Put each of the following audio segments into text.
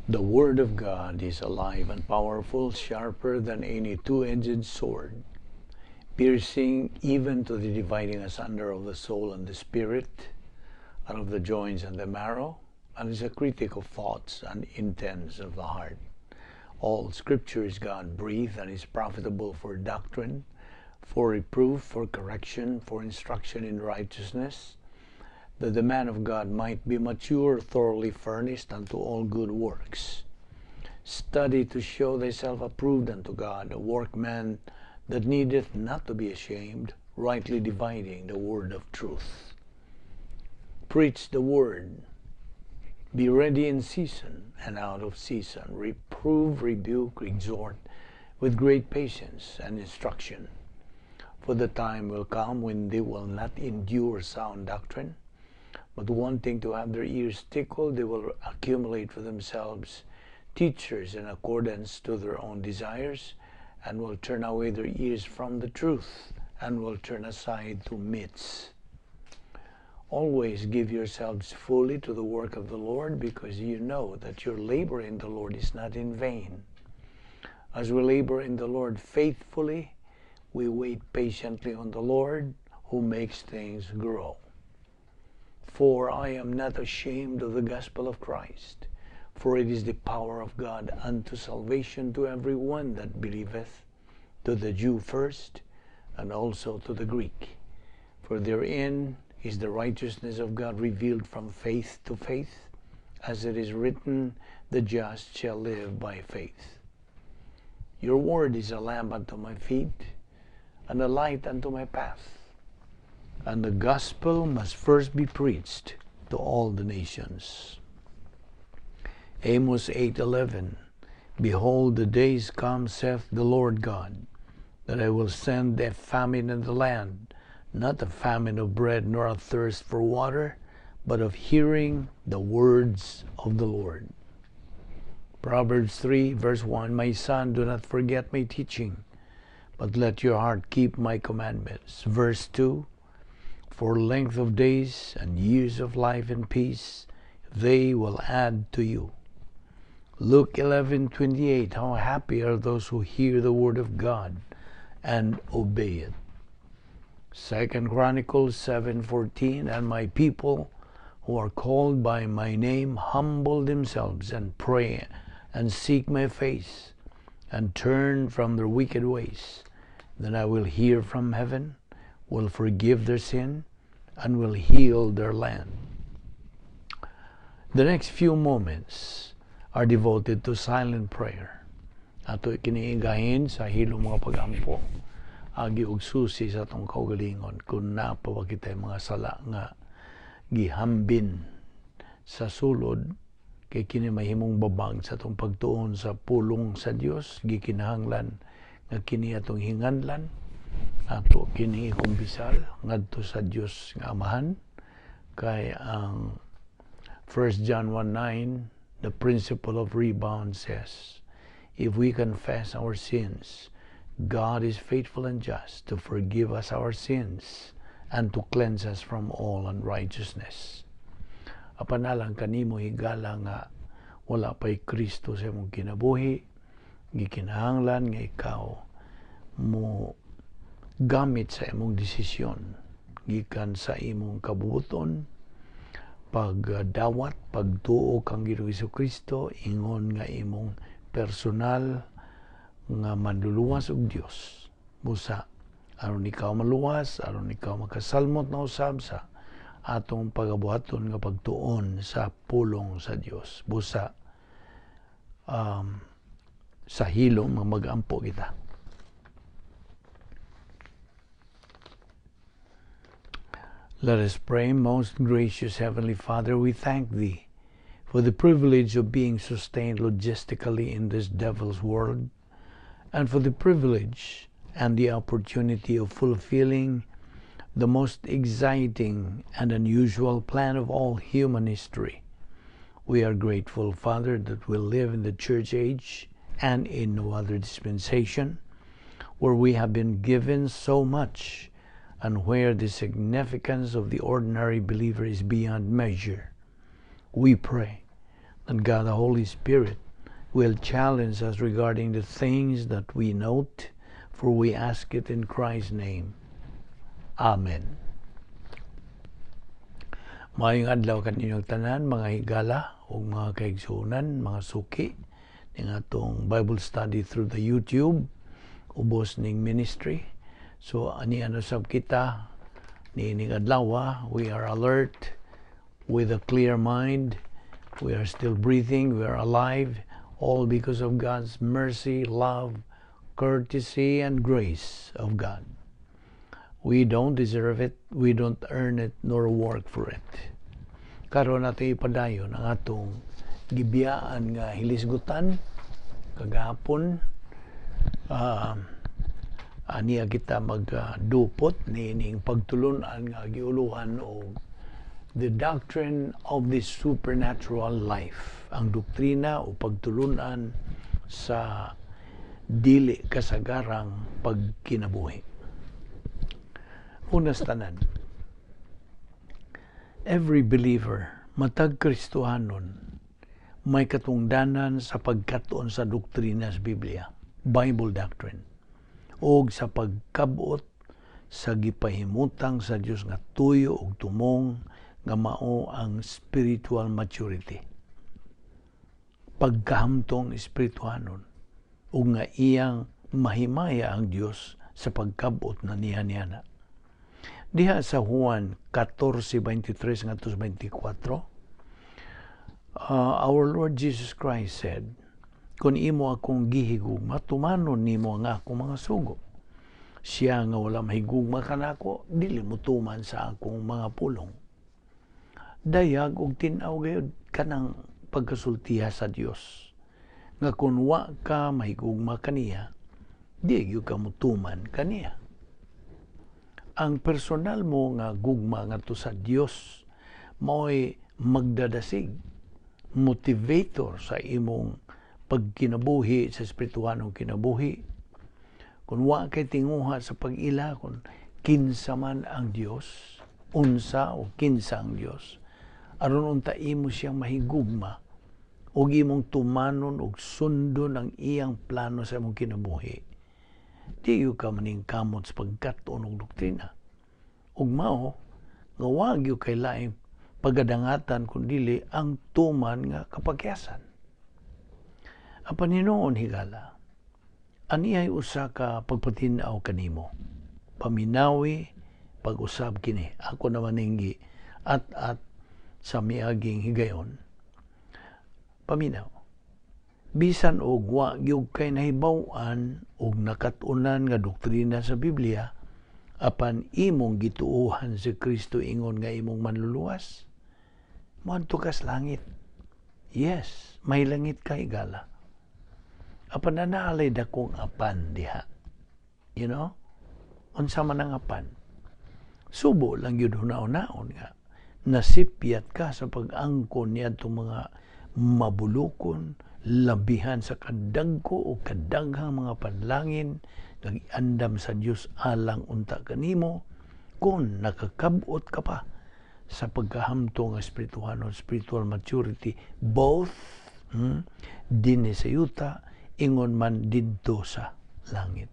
The Word of God is alive and powerful, sharper than any two-edged sword, piercing even to the dividing asunder of the soul and the spirit, and of the joints and the marrow, and is a critic of thoughts and intents of the heart. All Scripture is God-breathed and is profitable for doctrine, for reproof, for correction, for instruction in righteousness, that the man of God might be mature, thoroughly furnished unto all good works. Study to show thyself approved unto God, a workman that needeth not to be ashamed, rightly dividing the word of truth. Preach the word. Be ready in season and out of season. Reprove, rebuke, exhort with great patience and instruction. For the time will come when they will not endure sound doctrine, but wanting to have their ears tickled, they will accumulate for themselves teachers in accordance to their own desires, and will turn away their ears from the truth, and will turn aside to myths. Always give yourselves fully to the work of the Lord, because you know that your labor in the Lord is not in vain. As we labor in the Lord faithfully, we wait patiently on the Lord, who makes things grow. For I am not ashamed of the gospel of Christ, for it is the power of God unto salvation to every one that believeth, to the Jew first, and also to the Greek. For therein is the righteousness of God revealed from faith to faith, as it is written, the just shall live by faith. Your word is a lamp unto my feet, and a light unto my path. And the gospel must first be preached to all the nations. Amos 8:11, Behold, the days come, saith the Lord God, that I will send a famine in the land, not a famine of bread, nor a thirst for water, but of hearing the words of the Lord. Proverbs 3, verse 1, My son, do not forget my teaching, but let your heart keep my commandments. Verse 2, For length of days and years of life and peace, they will add to you. Luke 11:28, How happy are those who hear the word of God and obey it. 2 Chronicles 7:14, And my people who are called by my name humble themselves and pray and seek my face and turn from their wicked ways. Then I will hear from heaven, will forgive their sin, and will heal their land. The next few moments are devoted to silent prayer. Ato kiniigahin sa hilom mga pagampo. Agi og susi sa atong kaugalingon kung naa pa ba kitay mga sala nga gihambin sa sulod, kay kini mahimong babag sa atong pagtuon sa pulong sa Dios. Gikinahanglan nga kini atong hinganlan, ato kini ikumpisal ngadto sa Dios nga Amahan, kay ang 1 John 1:9, the principle of rebound, says, if we confess our sins, God is faithful and just to forgive us our sins and to cleanse us from all unrighteousness. Apan alang kanimo, higala, nga wala pa'y Kristo sa imong kinabuhi, gikinahanglan nga ikaw mo gamit sa imong desisyon gikan sa imong kabubuton, pagdawat, pagtuo kang Ginoong Kristo ingon nga imong personal nga manluluwas og Dios. Busa aron ikaw maluwas, aron ikaw makasalmot na usab sa atong pagabuhaton nga pagtuon sa pulong sa Dios. Busa sa hilom nga mag-ampo kita. Let us pray. Most gracious Heavenly Father, we thank Thee for the privilege of being sustained logistically in this devil's world, and for the privilege and the opportunity of fulfilling the most exciting and unusual plan of all human history. We are grateful, Father, that we live in the church age and in no other dispensation, where we have been given so much and where the significance of the ordinary believer is beyond measure. We pray That God the Holy Spirit will challenge us regarding the things that we note, for we ask it in Christ's name. Amen. Maayong adlaw kaninyong tanan, mga higala ug mga kaigsuonan, mga suki ning atong Bible study through the YouTube ubos ning ministry. So ani ano sab kita niining adlaw, we are alert with a clear mind. We are still breathing, we are alive, all because of God's mercy, love, courtesy, and grace of God. We don't deserve it, we don't earn it, nor work for it. Karon nato ipadayon ang atong gibiyaan nga hilisgutan kagahapon. Aniya kita magdupot niining pagtulunan nga giuluhan og the doctrine of the supernatural life, ang doktrina o pagtulunan sa dili kasagarang pagkinabuhi. Una sa tanan, every believer, matag Kristohanon, may katungdanan sa pagkatuon sa doktrina sa Biblia, Bible doctrine, og sa pagkabot sa gipahimutang sa Dios nga tuyo og tumong nga mao ang spiritual maturity. Pagkahamtong espirituhanon ug nga iyang mahimaya ang Dios sa pagkabot na niya niya. Diha sa Juan 14:23 ngadto 24, our Lord Jesus Christ said, "Kung imo akong gihigugma, tumanon nimo ang akong mga sugo. Siya nga wala mahigugma kanako, dili mo tuman sa akong mga pulong." Dayag og tin-aw gayud kanang pagkasultiha sa Dios. Nga kung wa ka mahigugma kaniya, di gyud ka mutuman kaniya. Ang personal mo nga gugma ngadto sa Dios mao'y magdadasig, motivator sa imong pagkinabuhi sa espirituhanong kinabuhi. Kung wa kay tinguha sa pag-ila kung kinsa man ang Dios, unsa o kinsa ang Dios, aron unta imo siyang mahigugma ug imong tumanon ug sundon ang iyang plano sa imong kinabuhi, di gyud ka maningkamot sa pagkat-on og doktrina. Ug mao nga wa gyud kay laing pagadangatan kun dili ang tuman nga kapagyasan. Apan hinuon, higala, ani ay usa ka pagpatin-aw kanimo. Paminawi pag-usab kini. Ako naman ning at sa miaging higayon. Paminaw. Bisan og wa gyud kay nahibaw-an og nakat-unan nga doktrina sa Biblia, apan imong gituohan si Kristo ingon nga imong manluluwas, moadto ka sa langit. Yes, may langit ka, higala. Apan naa lay dakong apan diha. You know? Unsa man ang apan? Subo lang yun hunaon-naon nga nasipyat ka sa pag-angkon niadtong mga mabulukon, labihan sa kadagko o kadaghang mga panlangin nga giandam sa Dios alang unta kanimo, kung nakakabot ka pa sa pagkahamtong nga espirituhanon, spiritual maturity, both dinhi sa yuta ingon man didto sa langit.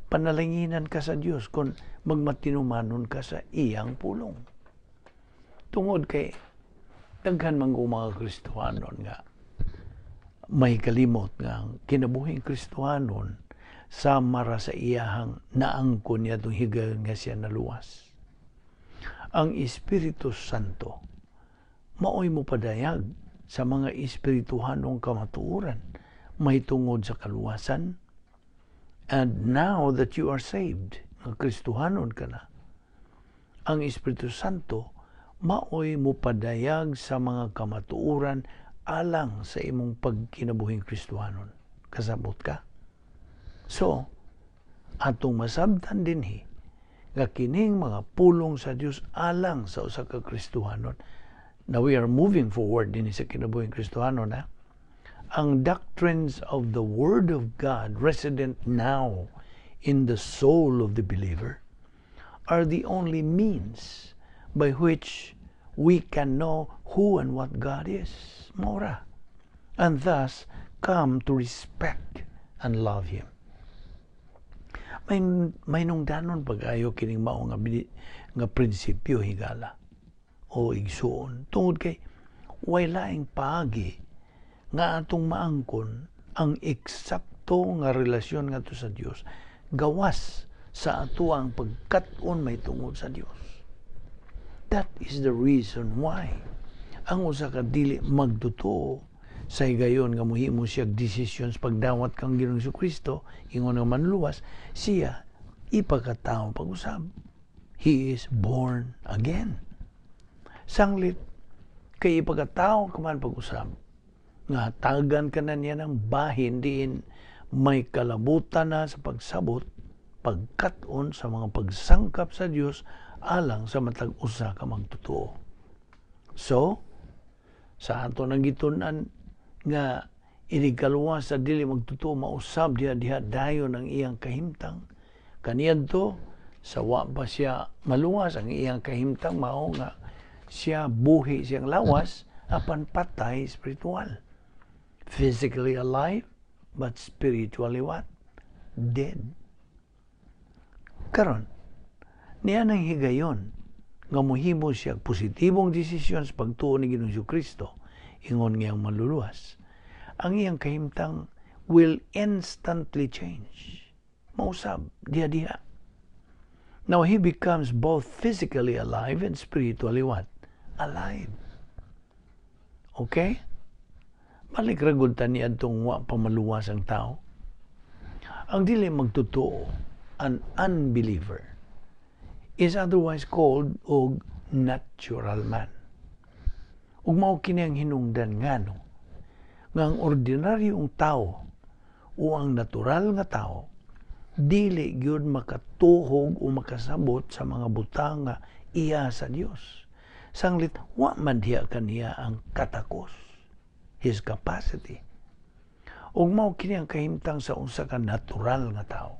Panalanginan ka sa Dios kung magmatinumanon ka sa iyang pulong. Tungod kay daghan man mga Kristohanon nga may kalimot nga ang kinabuhing Kristohanon sama ra sa iyahang naangkon niya itong higayon nga siya naluwas. Ang Espiritu Santo maoy mo padayag sa mga espirituhanong kamatuoran mahitungod sa kaluwasan. And now that you are saved, nga Kristohanon ka na, ang Espiritu Santo maoy mo padayag sa mga kamatuoran alang sa imong pagkinabuhing Kristohanon. Kasabot ka? So, atong masabtan dinhi nga kining mga pulong sa Dios alang sa usa ka Kristohanon, na we are moving forward dinhi sa kinabuhing Kristohanon, ha? Ang doctrines of the Word of God resident now in the soul of the believer are the only means by which we can know who and what God is. Mao ra. And thus come to respect and love Him. May nungdanon pag-ayo kining mao nga prinsipyo, higala o igsuon, tungod kay way laing paagi nga atong maangkon ang eksakto nga relasyon ngadto sa Dios gawas sa atoang pagkat-on may tungod sa Dios. That is the reason why ang usa ka dili magtotoo, sa higayon nga mohimo siya decisions pagdawat kang Ginoong Kristo ingon nga manluwas, siya ipakatao pag-usab. He is born again. Sanglit kay ipakatao ka man pag-usab, nga hatagan ka na niya ng bahin diin may kalabutan na sa pagsabot, pagkat-on sa mga pagsangkap sa Dios alang sa matag usa ka magtotoo. So, sa ato nang gitun-an nga inigkaluwas sa dili magtotoo, mausab diha diha dayon ang iyang kahimtang. Kaniadto sa wa pa siya maluwas, ang iyang kahimtang mao nga siya buhi siyang lawas apan patay spiritual. Physically alive but spiritually what? Dead. Karon, niya nang higayon nga mohimo siya positibong desisyon sa pagtuo ni Ginoong Kristo ingon ngiyang manluluwas, ang iyang kahimtang will instantly change. Mausab, diha-diha. Now he becomes both physically alive and spiritually what? Alive. Okay? Balik ra gud ta niadtong wa pa maluwas ang tao. Ang dili magtotoo, an unbeliever, is otherwise called og natural man. Ug mao kini ang hinungdan ngano nga ang ordinaryong tao o ang natural nga tao dili gyud makatuhog o makasabot sa mga butang nga iya sa Dios. Sanglit wa man diha kaniya ang katakos, his capacity. Ug mao kini ang kahimtang sa usa ka natural nga tao.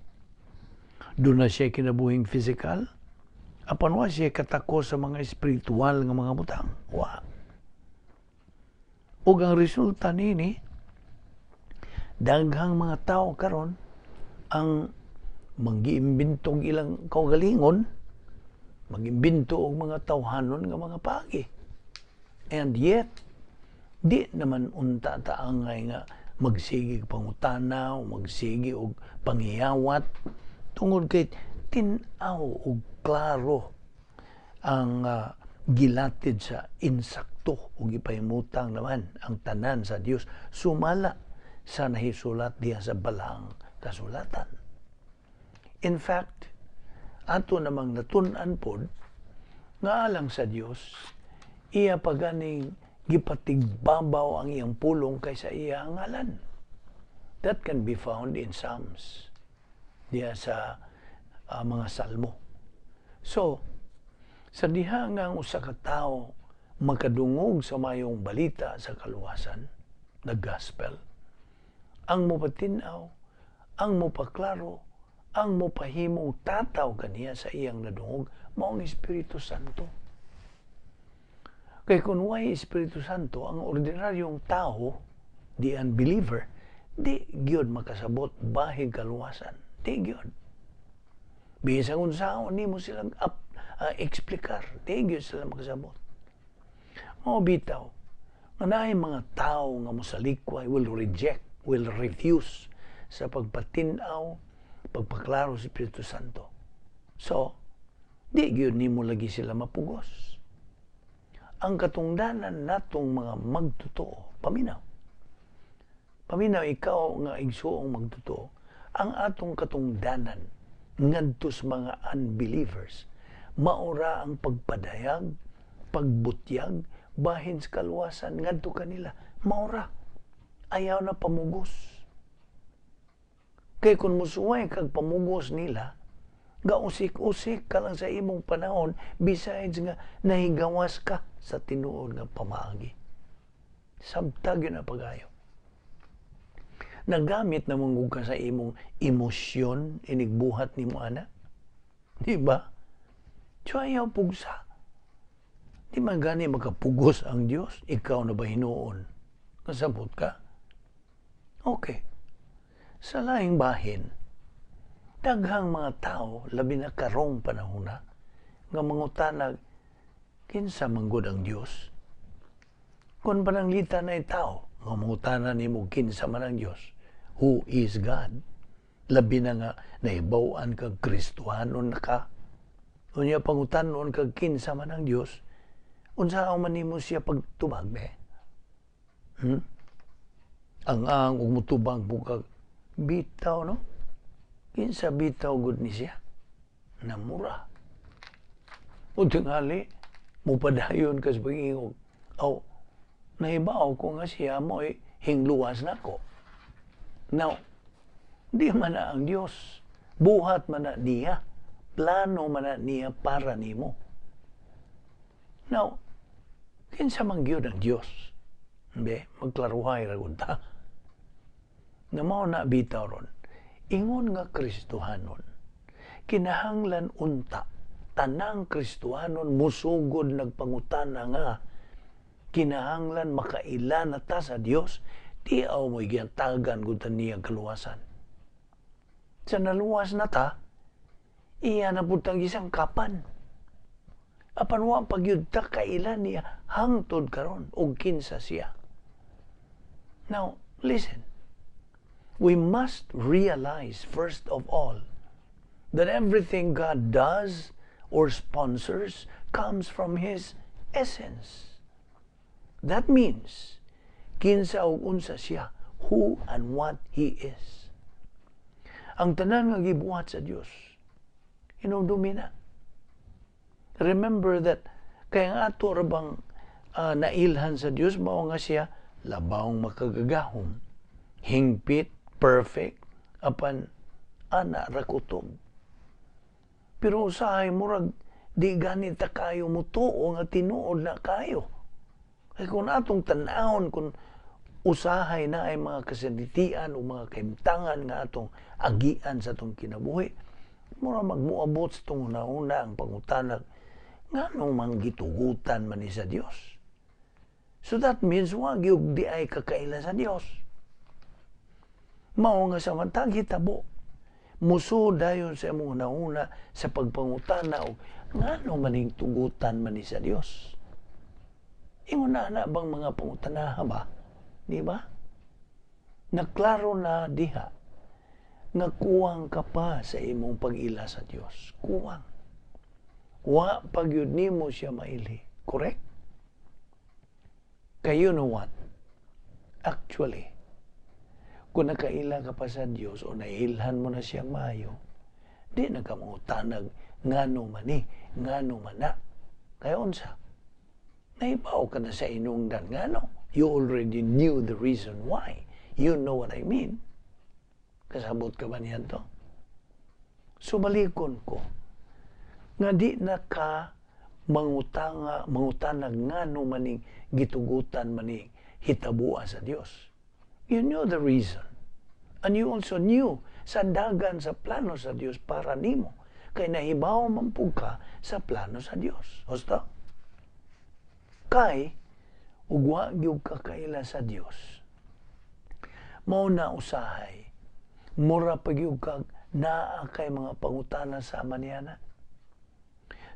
Duna siya kinabuhing physical, apan wa siya katakos sa mga espiritual nga mga butang. Wa. Ug ang resulta nini, daghang mga tao karon ang manggiimbintog ilang kaugalingon, magimbinto og mga tawhanon nga mga paagi. And yet, di naman unta taangay nga magsige pangutana o magsige og pangiyawat tungod kay tin-aw og klaro ang gilatid sa insakto ug gipahimutang naman ang tanan sa Dios sumala sa nahisulat diha sa balahang kasulatan. In fact, ato namang natun-an pod nga alang sa Dios, iya paganing gipatigbabaw ang iyang pulong kaysa iya ang ngalan. That can be found in Psalms, diha sa mga salmo. So, sa diha nga ang usa ka tawo makadungog sa mayong balita sa kaluwasan, the gospel, ang mopatin-aw, ang mopaklaro, ang mopahimong tataw kaniya sa iyang nadungog, mao ang Espiritu Santo. Kay kung way Espiritu Santo, ang ordinaryong tao, the unbeliever, di gyud makasabot bahig kaluwasan. Di gyud. Bisan unsaon nimo silang eksplikar, di gyud sila makasabot. Mao bitaw nga naay mga tao nga mosalikway, will reject, will refuse sa pagpatin-aw, pagpaklaro sa Espiritu Santo. So, di gyud nimo lagi sila mapugos. Ang katungdanan natong mga magtotoo, paminaw. Paminaw ikaw nga igsuong magtotoo, ang atong katungdanan ngadto sa mga unbelievers, maura ang pagpadayag, pagbutyag, bahin sa kaluwasan ngadto kanila, maura. Ayaw na pamugos. Kay kung musuway kag pamugos nila, gausik-usik ka lang sa imong panahon, besides nga nahigawas ka sa tinuod nga pamaagi. Sabtag yun na pagayo. Nagamit na manggug ka sa imong emosyon, inigbuhat nimo ana. Di ba? So ayaw pugsa. Di man gani makapugos ang Dios, ikaw na ba hinuon? Kasabot ka? Okay. Sa laing bahin, daghang mga tao, labi na karong panahona, nga mangutanag, kinsa manggod ang Dios? Kung pananglitan na tao, nga mangutana nimo kinsa man ang Dios, who is God? Labi na nga naibaw-an kag Kristohanon na ka. Unya pangutanon kag kinsa man ang Dios, unsa man nimo siya pagtubag be? Hmm? Ang ug mutubag po kag bitaw, no? Kinsa bitaw gud ni siya? Namura. O tingali, mupadayon ka sa pag-ingog. Aw, nahibaw ko nga siya mo'y hingluwas nako. Now, di man na ang Dios. Buhat man na niya. Plano man na niya para nimo. Now, kinsa man gyud ang Dios? Be, magklaruhay ra gud ta. Na mao na bitaw ron. Ingon nga Kristohanon, kinahanglan unta tanang Kristohanon musugod nagpangutana nga kinahanglan makaila na ta sa Dios, tiaw mo'y giantagan gud ta niya kaluwasan. Sa naluwas na ta, iya na pud tang gisangkapan. Apan wa pa gyud ta kaila niya hangtod karon og kinsa siya. Now, listen. We must realize first of all that everything God does or sponsors comes from His essence. That means, kinsa ug unsa siya, who and what He is. Ang tanan nga gibuhat sa Dios, hinumdumi na. Remember that kaya nga ato ra bang nailhan sa Dios mao nga siya labawng makagagahom, hingpit, perfect, apan ana ra kutob. Pero usahay murag di gani ta kayo mutuo nga tinuod na kayo. Kay kung atong tan-awon kung usahay na ay mga kasaditian o mga kahimtangan nga atong agian sa atong kinabuhi, mura magmuabot sa itong una-una ang pangutanag, nganong mang gitugutan man ni sa Dios? So that means wa gyud di ay kakaila sa Dios. Mao nga sa matag hitabo, muso dayon sa imong una-una sa pagpangutana og ngano maning tugutan man ni sa Dios? Ingon na na bang mga pangutanaha ba? Di ba? Naklaro na diha nga kuwang ka pa sa imong pag-ila sa Dios. Kuwang. Wa pa gyud nimo siya mailhi. Correct? Kay you know what? Actually, kung nakaila ka pa sa Dios o nailhan mo na siyang maayo, di na ka mangutanag ngano man ni, ngano man na. Kaya unsa? Nahibaw ka na sa inungdan ngano. You already knew the reason why. You know what I mean. Kasabot ka ba niyan to? So balikon ko nga di na ka mangutanga mangutanag ngano maning gitugutan maning hitabua sa Dios. You knew the reason. And you also knew sa dagan sa plano sa Dios para nimo. Kay nahibaw man pud ka sa plano sa Dios. Husto? Kay ug wa gyud ka kaila sa Dios. Mao na usahay mura pa gyud kag naa kay mga pangutana sa maniyana.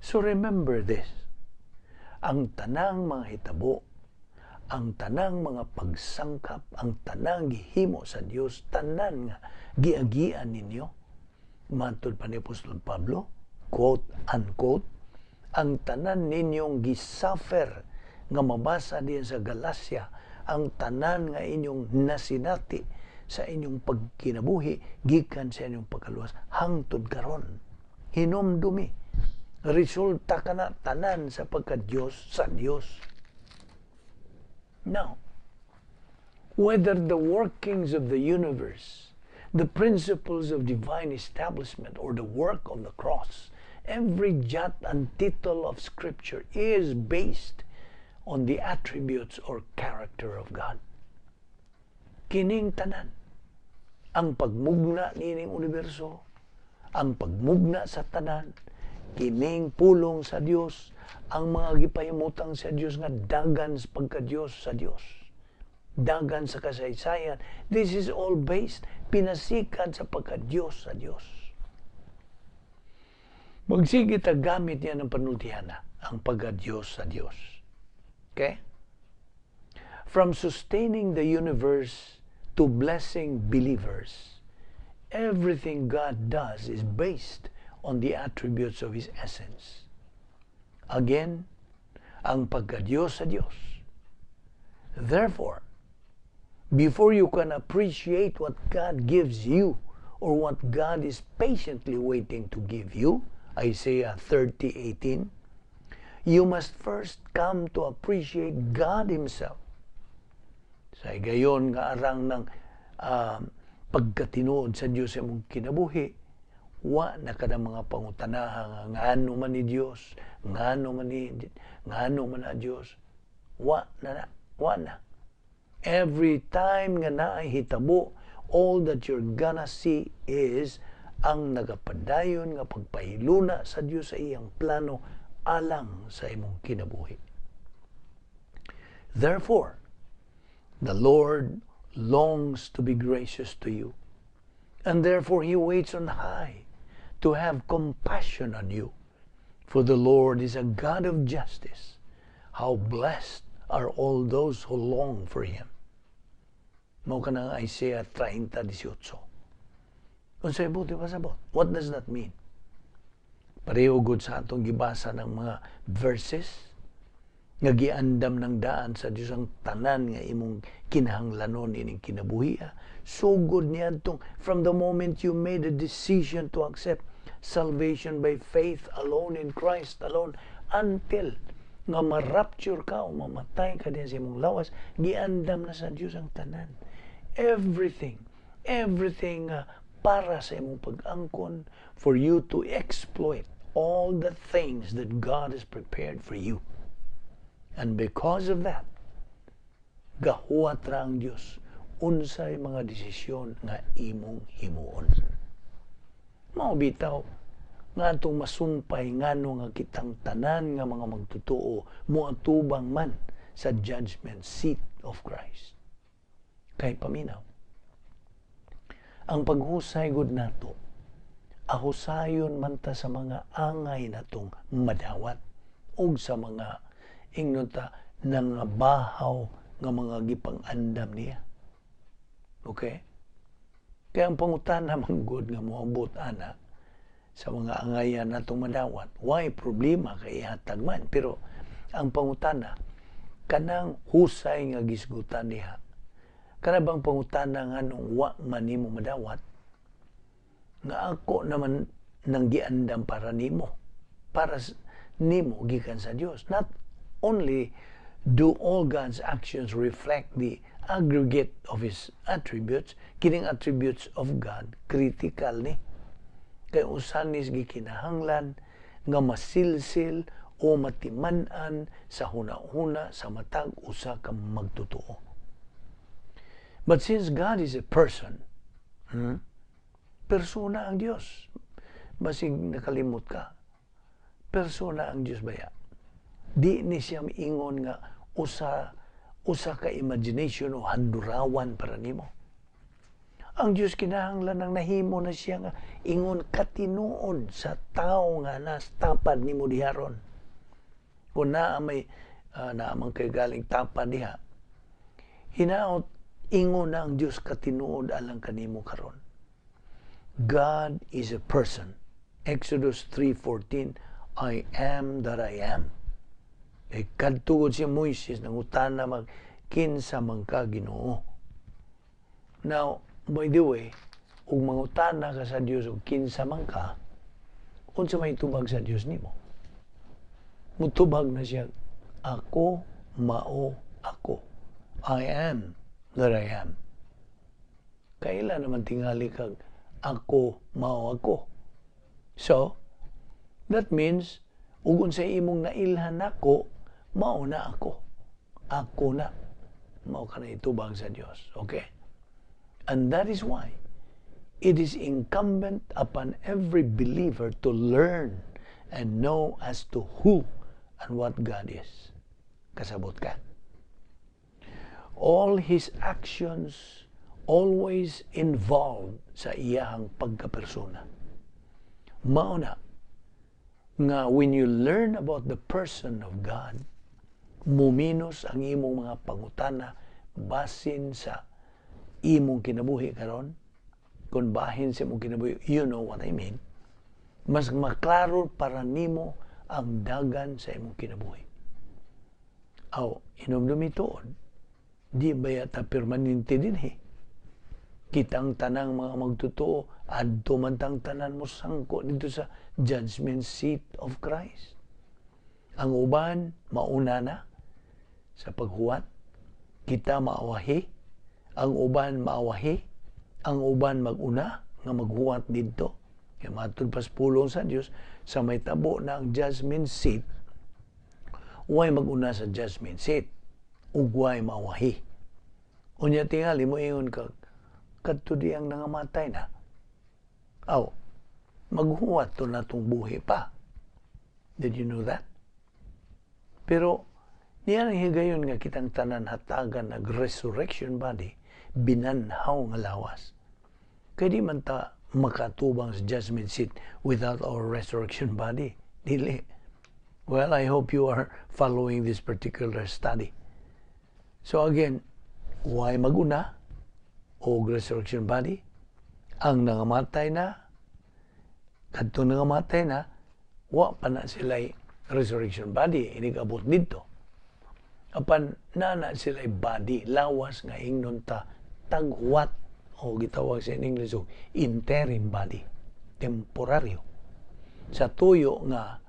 So remember this. Ang tanang mga hitabo, ang tanang mga pagsangkap, ang tanang gihimo sa Dios, tanan nga giagian ninyo, matod pa ni Apostol Pablo, quote unquote, ang tanan ninyong gisuffer nga mabasa diyan sa Galacia, ang tanan nga inyong nasinati sa inyong pagkinabuhi gikan sa inyong pagkaluwas hangtod karon, hinumdumi, resulta kana tanan sa pagka-Dios sa Dios. Now, whether the workings of the universe, the principles of divine establishment, or the work of the cross, every jot and tittle of Scripture is based on the attributes or character of God. Kining tanan, ang pagmugna nining universo, ang pagmugna sa tanan, kining pulong sa Dios, Ang mga gipahimutang sa Dios nga dagan sa pagka-Dios sa Dios. Dagan sa kasaysayan. This is all based, pinasikan sa pagka-Dios sa Dios. Magsige ta gamit niya ng panultihan na ang pagka-Dios sa Dios. Okay? From sustaining the universe to blessing believers, everything God does is based on the attributes of His essence. Again, ang pagka-Diyos sa Diyos. Therefore, before you can appreciate what God gives you or what God is patiently waiting to give you, Isaiah 30:18, you must first come to appreciate God Himself. Sa higayon nga arang ng pagkatinuod sa Dios sa imong kinabuhi, wa na kada mga pangutanaha nga ngano man ni Dios, ngano man na Dios. Wa na na, wa na. Every time nga naay hitabo, all that you're gonna see is ang nagapadayon nga pagpahiluna sa Dios sa iyang plano alang sa imong kinabuhi. Therefore, the Lord longs to be gracious to you, and therefore He waits on high to have compassion on you. For the Lord is a God of justice. How blessed are all those who long for Him. Mao kanang Isaiah 30:18. Unsay buot pasabot? What does that mean? Pareho gud sa atong gibasa ng mga verses nga giandam ng daan sa Dios ang tanan nga imong kinahanglanon ining kinabuhi. Sugod niadtong from the moment you made a decision to accept salvation by faith alone in Christ alone until nga ma-rapture ka o mamatay ka din sa imong lawas, giandam na sa Dios ang tanan. Everything, everything para sa imong pag-angkon, for you to exploit all the things that God has prepared for you. And because of that, gahuwat ra ang Dios unsay mga desisyon nga imong himuon. Mao bitaw nga atong masumpay ngano nga kitang tanan nga mga magtotoo moatubang man sa judgment seat of Christ. Kay paminaw, ang paghusay gud nato, ahusayon man ta sa mga angay natong madawat ug sa mga, ingnon ta, nangabahaw nga mga gipang-andam niya. Okay? Kaya ang pangutana man gud nga moabot ana sa mga angayan natong madawat, why problema kay ihatag man? Pero ang pangutana, kanang husay nga gisgutan diha, kana bang pangutana nga nung wa man nimo madawat, nga ako naman nang giandam para nimo gikan sa Dios? Not only do all God's actions reflect the aggregate of His attributes, kining attributes of God, critical ni. Kay usa ni gikinahanglan nga masilsil o matiman-an sa huna-huna sa matag usa ka magtotoo. But since God is a person, Persona ang Dios. Basig nakalimot ka. Persona ang Dios baya. Di ni siya miingon nga usa usa ka imagination o handurawan para nimo. Ang Dios kinahanglan nang nahimo na siya nga ingon katinuod sa tao nga nas tapad nimo diha ron. Kung naa may naa man kay galing tapad diha, hinaot ingon na ang Dios katinuod alang kanimo karon. God is a person. Exodus 3:14, "I am that I am." Kay kadto gud si Moises, nangutana mag kinsa man ka, Ginoo? Now, by the way, ug mangutana ka sa Dios og kinsa man ka, unsa may tubag sa Dios nimo? Mutubag na siya, "Ako mao ako. I am that I am." Kaila naman tingali kag ako mao ako. So, that means, ug unsay imong nailhan nako, mao na ako. Ako na. Mao ka na itubag sa Dios. Okay? And that is why it is incumbent upon every believer to learn and know as to who and what God is. Kasabot ka? All His actions always involve sa iyahang pagkapersona. Mao na nga when you learn about the person of God, muminos ang imong mga pangutana basin sa imong kinabuhi karon. Kung bahin sa imong kinabuhi, you know what I mean. Mas maklaro para nimo ang dagan sa imong kinabuhi. Aw, inomdumi tuod, di ba yata permanente dinhi? Kitang tanang mga magtotoo, adto man tang tanan mo sangko dito sa judgment seat of Christ. Ang uban, mauna na sa paghuwat. Kita maawahi, ang uban maawahi, ang uban maguna nga maghuwat didto. Kaya matud pas pulong sa Dios, sa may tabo na ang judgment seat, way maguna sa judgment seat, ug way maawahi. Unya tingali mo ingon ka, kadto di ang nangamatay na. Aw, maghuwat to na tong buhi pa. Did you know that? Pero niya ang higayon nga kitang tanan hatagan nag resurrection body, binanhaw nga lawas. Kay di man ta makatubang sa judgment seat without our resurrection body. Dili. Well, I hope you are following this particular study. So again, why maguna og resurrection body? Ang nangamatay na, kadto nangamatay na, wa pa na sila resurrection body, inigabot didto. Apan nana sila body, lawas nga ingnon ta taghuwat o gitawag sa English og interim body, temporaryo. Sa tuyo nga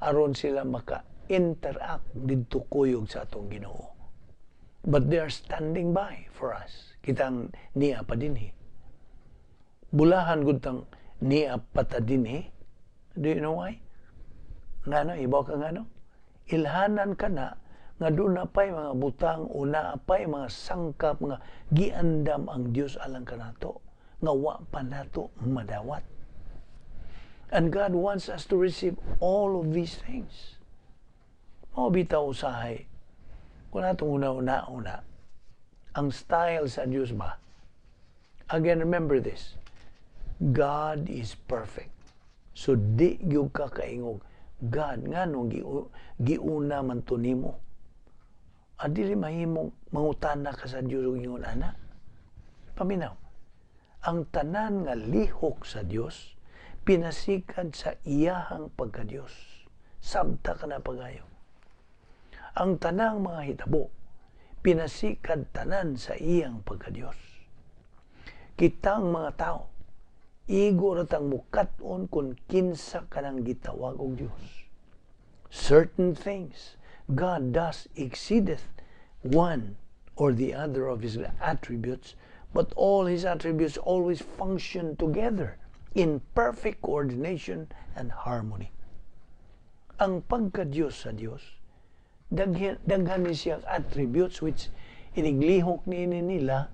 aron sila maka-interact didto kuyog sa atong Ginoo. But they are standing by for us. Kitang niya pa dinhi. Bulahan gud tang niya pa ta dinhi. Do you know why? Ngano, ibaw ka ngano? Ilhanan ka na nga doon na pa'y mga butang o naa pa'y mga sangkap nga giandam ang Dios alang kanato nga wa pa nato madawat. And God wants us to receive all of these things. Mao bitaw usahay, kung natong una-una, ang style sa Dios ba? Again, remember this. God is perfect. So di gyud ka kaingog, "God, nganong giuna man to nimo?" Adili mahimong mangutana ka sa Dios ug ingon ana. Paminaw. Ang tanan nga lihok sa Dios pinasikad sa iyahang pagka-Dios. Sabta ka na pagayo. Ang tanang mga hitabo pinasikad tanan sa iyang pagka-Dios. Kitang mga tao, igo ra tang mukat-on kung kinsa kanang gitawag og Dios. Certain things God does exceedeth one or the other of His attributes, but all His attributes always function together in perfect coordination and harmony. Ang pagka-Diyos sa Diyos, daghan, daghan ni siyang attributes which iniglihok ni nila,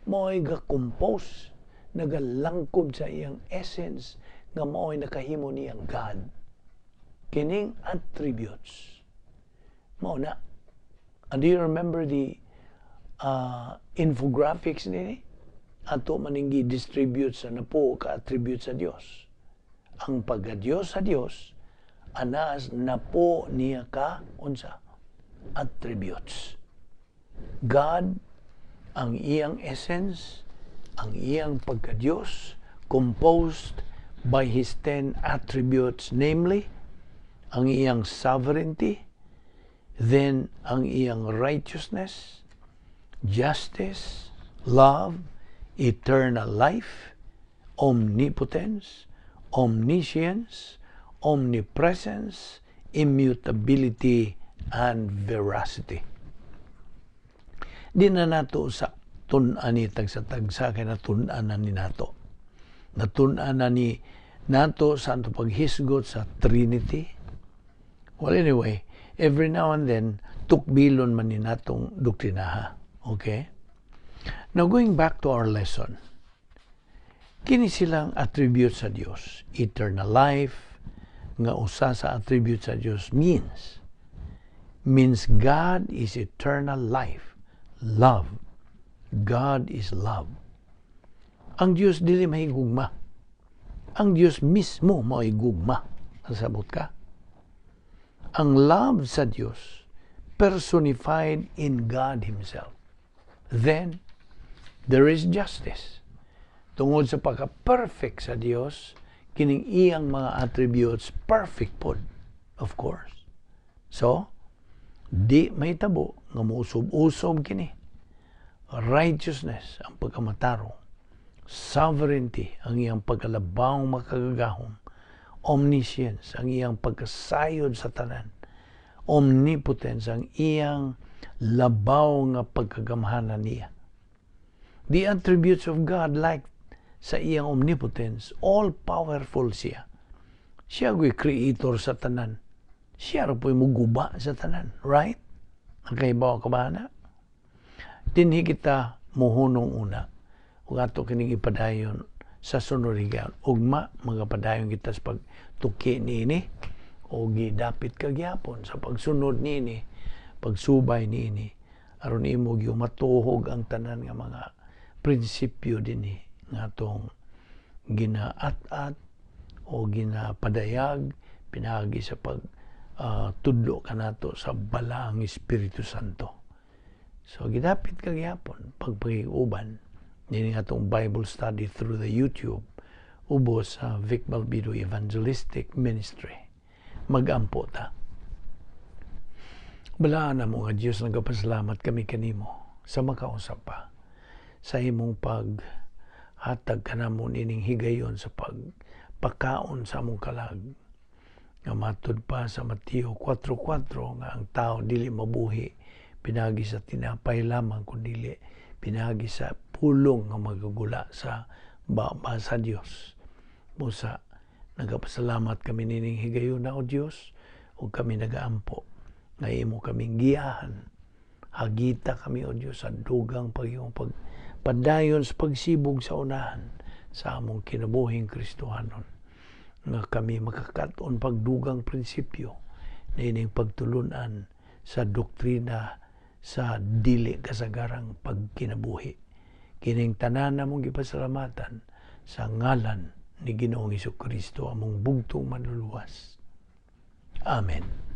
mao'y ga-compose, nagalangkob sa iyang essence nga mao'y nakahimo niyang God. Kining attributes mao na. And do you remember the infographics nini? Ato maning gi-distribute sa napo ka attribute sa Dios. Ang pagka-Dios sa Dios anas napo niya ka unsa attributes. God, ang iyang essence, ang iyang pagka-Dios, composed by His 10 attributes, namely, ang iyang sovereignty, then ang iyang righteousness, justice, love, eternal life, omnipotence, omniscience, omnipresence, immutability, and veracity. Di na nato sa tun-an ni tagsa-tagsa kay natun-an na ni nato. Natun-an na ni nato sa ato paghisgot sa Trinity. Well, anyway, every now and then, tukbilon man ni natong doktrinaha. Okay? Now, going back to our lesson, kini silang attributes sa Dios. Eternal life, nga usa sa attributes sa Dios means Means God is eternal life, love. God is love. Ang Dios dili mahigugma. Ang Dios mismo mao'y gugma. Nasabot ka? Ang love sa Dios personified in God Himself. Then, there is justice. Tungod sa pagka-perfect sa Dios, kining iyang mga attributes perfect pod, of course. So, di mahitabo nga muusob-usob kini. Righteousness ang pagkamatarong, sovereignty ang iyang pagkalabawng makagagahom, omniscience ang iyang pagkasayod sa tanan, omnipotence ang iyang labaw nga pagkagamhanan niya. The attributes of God, like sa iyang omnipotence, all powerful siya. Siya gyud creator sa tanan. Siya ra po'y muguba sa tanan, right? Nakahibaw ka ba na? Dinhi kita muhunong una. Ug ato kining ipadayon sa sunod higayon. Ugma, magapadayon kita sa pagtuki niini o gidapit ka gyapon sa pagsunod niini, pagsubay niini, aron imo gyud matuhog ang tanan nga mga prinsipyo dinhi nga atong ginaat-at o ginapadayag pinaagi sa pag tudlo kanato sa Balaang Espiritu Santo. So gidapit ka gyapon pagpakig-uban niini atong Bible study through the YouTube ubos sa Vic Balbido Evangelistic Ministry. Magampo ta. Balaan namo nga Dios, nagapasalamat kami kanimo sa makausap pa sa imong pag hatag kanamo nining higayon sa pagpakaon sa among kalag, nga matud pa sa Mateo 4.4 nga ang tao dili mabuhi pinagi sa tinapay lamang, kundi pinagi sa pulong nga magagula sa baba sa Dios. Busa nagapasalamat kami nining higayuna, o Dios, ug kami nagaampo nga imo kaming giyahan. Hagita kami, o Dios, sa dugang pag-iyong pagpadayon sa pagsibog sa unahan sa among kinabuhing Kristohanon, nga kami makakat-on pagdugang prinsipyo na ining pagtulunan sa doktrina sa dili kasagarang pagkinabuhi. Kining tanan namong gipasalamatan sa ngalan ni Ginoong Kristo, among bugtong Manluluwas. Amen.